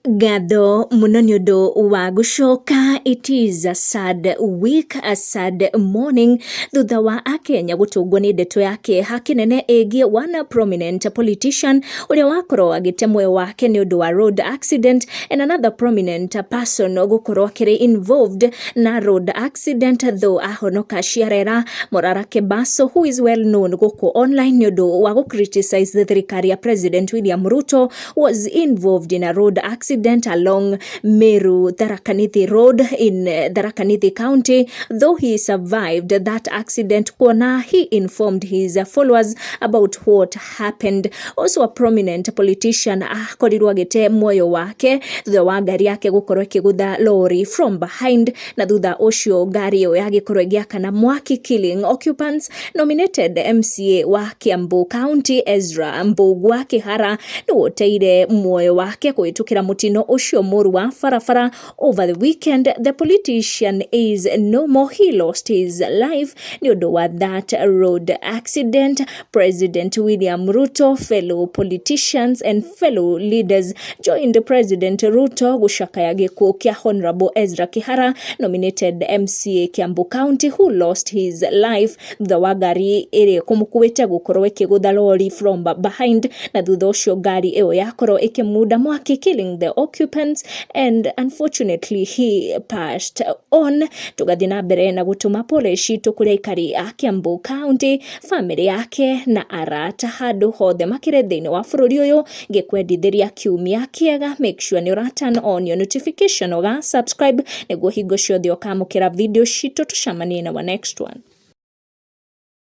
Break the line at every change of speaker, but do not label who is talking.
Ngatho mũno nĩ ũndũ wa gũcoka. It is a sad week, a sad morning, thutha wa Akenya gũtũngwo nĩ ndeto ya kĩeha kĩnene ĩgiĩ one prominent politician ũrĩa wakorwo agĩte muoyo wake nĩ ũndũ wa road accident, and another prominent person gũkorwo akĩrĩ involved na road accident, though ahonoka ciarera. Morara Kebaso, who is well known gũkũ online nĩ ũndũ wa gũ criticize thirikari ya President William Ruto, was involved in a road accident along Meru Tharaka Nithi Road in Tharaka Nithi County. Though he survived that accident, kuona he informed his followers about what happened. Also, a prominent politician akorirwo agĩte muoyo wake thutha wa ngari yake gũkorwo ĩkĩgũtha lorry from behind, na thutha ũcio ngari ĩyo yagĩkorwo ĩgĩakana mwaki, killing occupants. Nominated MCA wa Kiambu County Ezra Mbugua Kihara nĩwoteire muoyo wake kũhĩtũkĩra mũtino ũcio mũru wa barabara over the weekend. The politician is no more. He lost his life nĩ ũndũ wa that road accident. President William Ruto, fellow politicians and fellow leaders joined President Ruto gũcakaya gĩkuũ kĩa Honorable Ezra Kihara, nominated MCA Kiambu County, who lost his life thutha wa ngari ĩrĩa kũmũkuĩte gũkorwo ĩkĩgũtha lorry from behind, na thutha ũcio ngari ĩyo yakorwo ĩkĩmunda mwaki, killing the occupants, and unfortunately he passed on. Tũgathiĩ na mbere na gũtũma pole citũ kũrĩ aikari a Kiambu County, family yake na arata handũ hothe makĩrĩ thĩinĩ wa bũrũri ũyũ. Ngĩkwendithĩria kiumia kĩega. Make sure nĩ ũra turn on your notification, ũga subscribe nĩguo hingo ciothe ũkamũkĩra video citũ. Tũcemanie na wa next one.